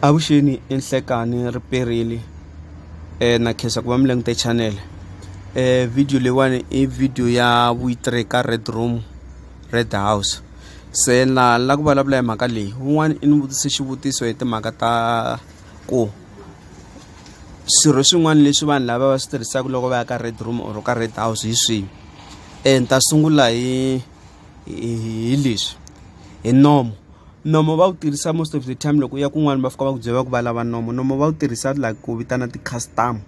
Avuxeni i Nhlekani Riperile na khensa ku va mi langute channel. Video leyiwani i video ya vu 3 ka Red Room Red House. Se na la ku vulavula hi mhaka leyi wun'wani i ni vutise xivutiso hi timhaka ta ku swirho swin'wana leswi vanhu lava va swi tirhisaka loko va ya ka Red Room or ka Red House hi swihi. Ni ta sungula hi hi leswi hi nomo. Nomo va wu tirhisa most of the time loko u ya kun'wana va fika va ku byela va ku va lava nomo. Nomo va wu tirhisa like ku vitana ti-customer,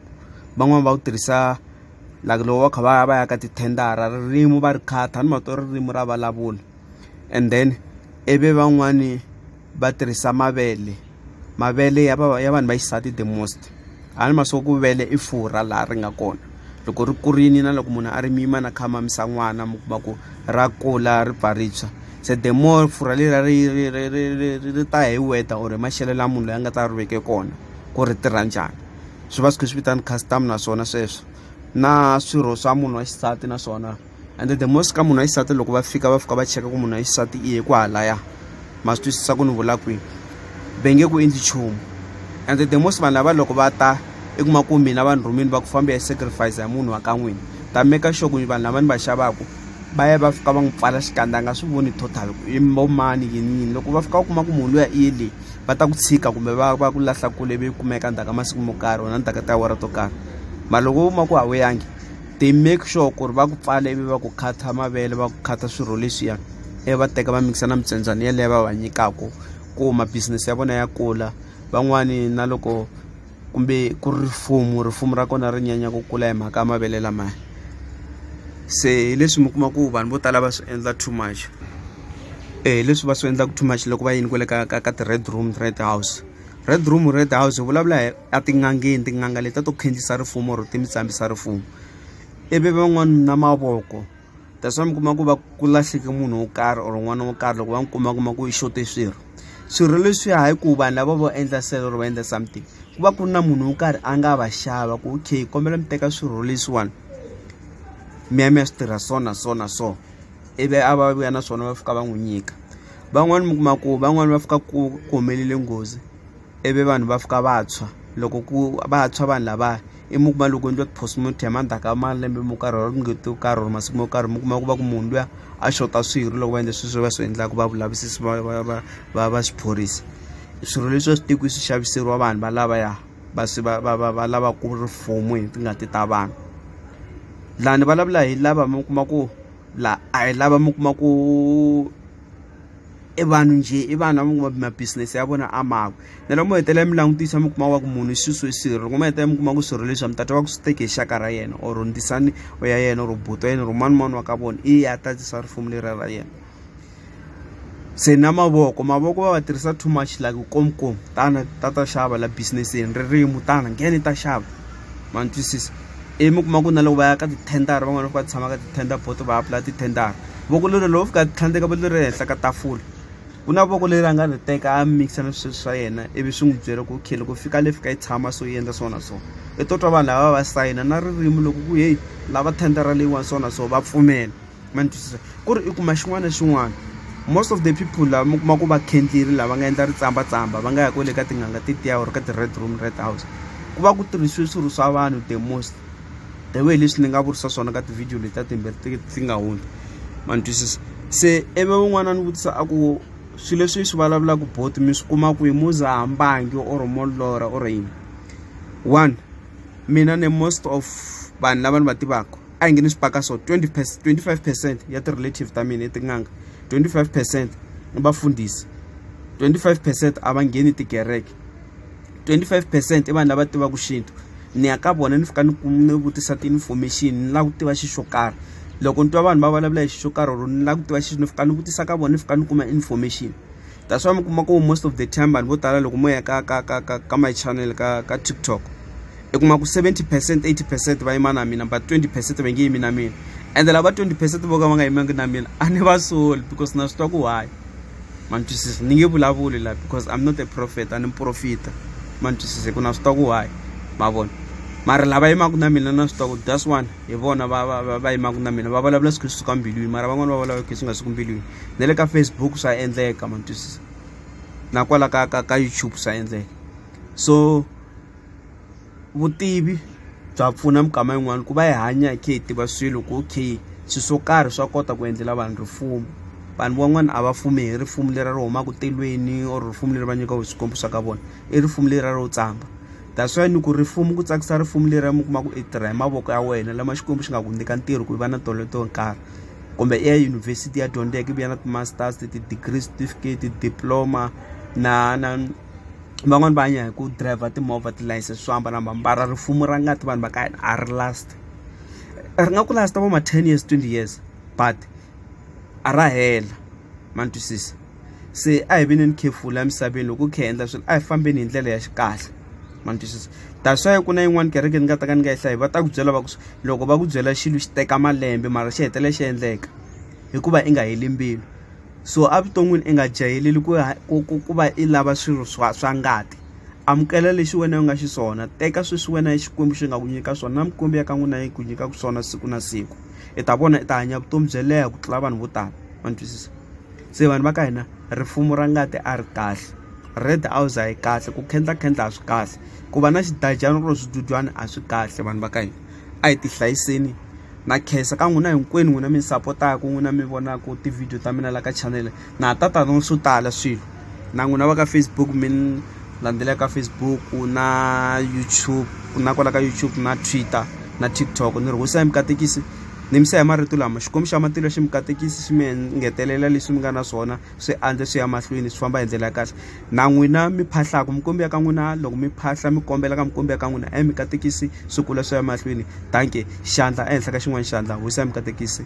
van'wani va wu tirhisa like loko va kha va ya va ya ka tithendara ririmi va ri khata ni ma twa ririmi ra vulavula. And then ivi van'wani va tirhisa mavele, mavele ya va ya vanhu va xisati the most. A ni ma swo ku vele i furha laha ri nga kona loko ri kurini na loko munhu a ri muyimana a kha a mamisa n'wana mi kuma ku ra kula ri pfa ri tshwa. Se the more furha leriya ri ri ri ri ri ri ta hi weather or hi maxelo lama munhu loyi a nga ta ri veke kona ku ri tirha njhani. Swi va swi kha swi vitana custom naswona sweswo na swirho swa munhu wa xisati naswona. And the most ka munhu wa xisati loko va fika va fika va cheka ku munhu wa xisati i ye kwahalaya, ma swi twisisa ku ni vula kwini, va nge ku endli nchumu. And the most vanhu lava loko va ta i kuma ku mina va ni rhumile va ku famba ya sacrifice ya munhu wa ka n'wina, ta make sure ku vanhu lava ni va xavaku va ya va fika va n'wi pfala xikandza a nga swi voni total ku i vo mani yini yini. Loko va fika va kuma ku munhu luya i ye le va ta ku tshika kumbe va va ku lahla kule ivi kumeka endzhaku ka masiku mo karhi or endzhaku ka tiawara to karhi. Mara loko u kuma ku a wu yangi they make sure ku ri va ku pfala ivi va ku khata mavele va ku khata swirho leswiya ivi va teka va mikisa na mitsembyana yeleyo va va nyikaku ku ma business ya vona ya kula. Van'wani na loko kumbe ku ri rifumo, rifumo ra kona ri nyanya ku kula hi mhaka ya mavele lamaya. Se hi leswi mi kuma ku vanhu vo tala va swi endla too much, hi leswi va swi endlaka too much loko va yini kwale ka ka ka ti-Red Room Red House. Red Room Red House hi vulavula hi a tin'angeni, tin'anga letiya to khendzisa rifumo or ti mi tsambisa rifumo. Ivi van'wani na mavoko, that's why mi kuma ku va ku lahleke munhu wo karhi or n'wana wo karhi loko va n'wi kuma kuma ku i xote swirho. Swirho leswiya hayi ku vanhu lava vo endla sele or va endla something, ku va ku ri na munhu wo karhi a nga va xava ku okay kombela mi teka swirho leswiwani mi ya mi ya swi tirha so na so na so, ivi a va vuya na swona va fika va n'wi nyika. Van'wani mi kuma ku van'wani va fika ku ku humelele nghozi ivi vanhu va fika va tshwa, loko ku va tshwa vanhu lavaya i mi kuma loko endliwa ti-postmortem endzhaku ka malembe mo karhi or tin'hweti to karhi or masiku mo karhi mi kuma ku va ku munhu luya a xota swirho loko va endla sweswo va swi endlaka va vulavisisi va va va va va xiphorisa. Swirho leswi a swi tekiwi swi xaviseriwa vanhu va lavaya va swi va va va va lavaku rifumo hi tingati ta vanhu. Lani vulavula hi lava mi kuma ku la a hi lava mi kuma ku i vanhu njhe i vanhu lava mi kuma ma business ya vona a makwe. Na loko mo hetelela mi langutisa mi kuma wa ku munhu i swisiwe swirho, loko mo hetelela mi kuma ku swirho leswi mi ta twa va ku swi teke hi xaka ra yena or ndzisani ya yena or buti wa yena or manimani wa ka vona i ya tatisa rifumo leriya ra yena. Se na mavoko, mavoko va va tirhisa too much like komukomu tana ta ta xava la business-ini ririmi tana nghena i ta xava, ma ni twisisa. Ivi mi kuma ku na loko va ya ka tithendara van'wani va fika va tshama ka ti-tender board va apply tithendara, voko leri loko fika tlhandleka voko leri henhla ka tafula ku na voko leri a nga ri teka a mikisa na sweswi swa yena ivi swi n'wi byela ku okay loko fika le fika yi tshama so yi endla so na so. I to twa vanhu lava va sayina na ririmi loko ku heyi lava thendara leyiwani so na so va pfumela, ma ni twisisa. Ku ri i kuma xin'wana na xin'wana most of the people lava mi kuma ku va khendlile lava nga endla ritsambatsamba va nga ya kwale ka tin'anga tetiya or ka ti-Red Room Red House ku va ku tirhisiwe swirho swa vanhu the most, the way leswi ni nga vurisa swona ka ti-video letiya timbirhi ti nga hundza, ma ni twisisa. Se ivi wun'wana a ni vutisa a ku swilo leswi swi vulavulaka boti mi swi kuma kwihi mo za hambangi or mo lorha or yini. One, mina ni most of vanhu lava ni va tivaka a hi nge ni swi paka so 25% ya ti-relative ta mina i tin'anga, 25% i vafundhisi, 25% a va ngheni tikereke, 25% i vanhu lava tivaka xintu. Ni ya ka vona ni fika ni ni vutisa ti-information ni lava ku tiva xilo xo karhi, loko ni twa vanhu va vulavula hi xilo xo karhi or ni lava ku tiva xilo ni fika ni vutisa ka vona ni fika ni kuma information. That's why mi kuma ku most of the time vanhu vo tala loko mo ya ka ka ka ka ka my channel ka ka TikTok i kuma ku 70% 80% va yima na mina but 20% va nge yimi na mina, ende lava 20% vo ka va nga yimangi na mina a ni va soli because na swi twa ku why, ma ni twisisa. Ni nge vulavuli la because I'm not a prophet, a ni muprofita, ma ni twisisa ku na swi twa ku why, ma vona. Mara lava yimaka na mina na swi twa ku that's one hi vona va va va yimaka na mina va vulavula swilo swi suka mbilwini, mara van'wani va vulavula swi nga suki mbilwini. Na le ka Facebook swa endleka, ma ni twisisa, na kwala ka ka ka YouTube swa endleka. So vutivi bya pfuna mikama yin'wana ku va hi hanya hi khe hi tiva swilo ku okay swilo swo karhi swa kota ku endlela vanhu rifumo. Vanhu van'wana a va fumi hi rifumo leri ri humaka tilweni or rifumo leri va nyikiwaka hi swikwembu swa ka vona, i rifumo leri ro tsamba. That's why ni ku rifumo ku tsakisa rifumo leri mi kuma ku i tirha hi mavoko ya wena lama Xikwembu xi nga ku nyika ntirho ku va na tolo to karhi, kumbe i ya yunivhesiti ya dyondzeka i vuya na ti-masters, ti-degree certificate, diploma na van'wani va hanya hi ku driver timovha, tilayisense swo hambanahambana. Mara rifumo ra ngati vanhu va ka hina a ri last, ri nga ku last vo ma 10 years, 20 years, but a ra hela. Ma ni twisisa? Se a hi veneni careful emisaveni loko kha hi endla swilo, a hi fambeni hi ndlela ya xikahle. Ma ni twisisa? That's why ku na yin'wani kereke ni nga ta ka ni nga yi hlayi, va ta ku byela va ku loko va ku byela xilo xi teka malembe mara xi hetelela xi endleka hikuva i nga heli mbilu. So evuton'wini i nga jaheleli ku va i lava swilo swa ngati. Amukela lexi wena u nga xiswona, teka sweswi wena Xikwembu xi nga ku nyika swona na mikwembu ya ka n'wina yi ku nyikaka swona siku na siku, i ta vona i ta hanya vutomi byo leha ku tlula vanhu vo tala. Ma ni twisisa? Se vanhu va ka hina, rifumo ra ngati a ri kahle, red house a yi kahle, ku khendlakhendla a swi kahle, ku va na xidajana ro swidudyana a swi kahle. Vanhu va ka hina, a hi tihlayiseni. Na khensa ka n'wina hinkwenu, n'wina mi sapotaka, n'wina mi vonaka ti-video ta mina la ka channel na tata no swo tala swilo, na n'wina va ka Facebook mi landzela ka Facebook na YouTube, na kwala ka YouTube na Twitter na TikTok. Ni ri hosi ya mi katekisi, ni mi siya hi marito lama: Xikwembu xa matilo xi mi katekisi, xi mi ngetelela leswi mi nga na swona, swi andza swi ya mahlweni, swi famba hi ndlela ya kahle. Na n'wina mi phahlaka mikwembu ya ka n'wina, loko mi phahla mi kombela ka mikwembu ya ka n'wina, a mi katekisi, swi kula swi ya mahlweni. Danke. Xandla ehenhla ka xin'wana xandla. Hosi ya mi katekisi.